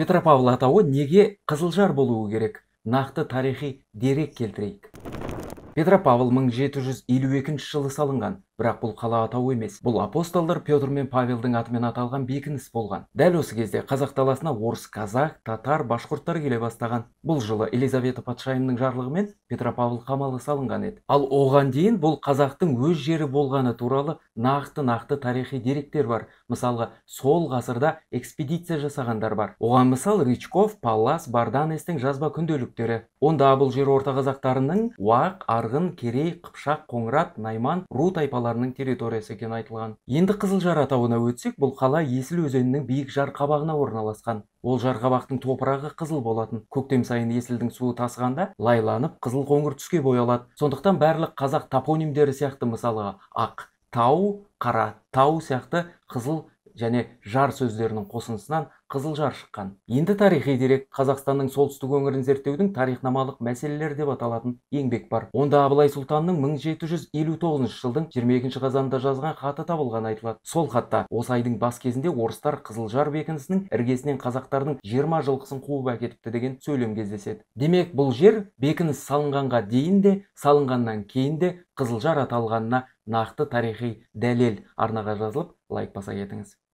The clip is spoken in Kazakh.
Петропавл атауы неге Қызылжар болуы керек? Нақты тарихи дерек келтірейік. Петропавл 1752 жылы салынған, бірақ бұл қала атауы емес. Бұл апостолдар Петр мен Павелдің атымен аталған бекініс болған. Дәл осы кезде қазақ даласына орыс, казак, татар, башқұрттар келе бастаған. Бұл жылы Елизавета патшайымның жарлығымен Петропавл қамалы салынған еді. Ал оған дейін бұл қазақтың өз жері болғаны туралы нақты-нақты тарихи деректер бар. Мысалға, сол ғасырда экспедиция жасағандар бар. Оған мысал Рычков, Паллас, Барданестің жазба күнделіктері. Онда бұл жер орта қазақтарының Уақ, Арғын, Керей, Қыпшақ, Қоңырат, Найман ру тайпаларының территориясы екені айтылған. Енді Қызылжар атауына өтсек, бұл қала Есіл өзенінің биік жар қабағына орналасқан. Ол жарқабақтың топырағы қызыл болатын. Көктем сайын Есілдің суы тасығанда лайланып қызыл қоңыр түске боялады. Сондықтан барлық қазақ топонимдері сияқты, мысалға, ақ тау, қара тау сияқты қызыл және жар сөздерінің қосындысынан Қызылжар шыққан. Енді тарихи дерек Қазақстанның солтүстік өңірін зерттеудің тарихнамалық мәселелері деп аталатын еңбек бар. Онда Абылай сұлтанның 1759 жылдың 22 қазанында жазған хаты табылғаны айтылады. Сол хатта осы айдың бас кезінде орыстар Қызылжар бекінісінің іргесінен қазақтардың 20 жылқысын қуып әкетіпті деген сөйлем кездеседі. Демек, бұл жер бекініс салынғанға дейін де, салынғаннан кейін де Қызылжар аталғанына нақты тарихи дәлел. Арнаға жазылып, лайк баса кетіңіз.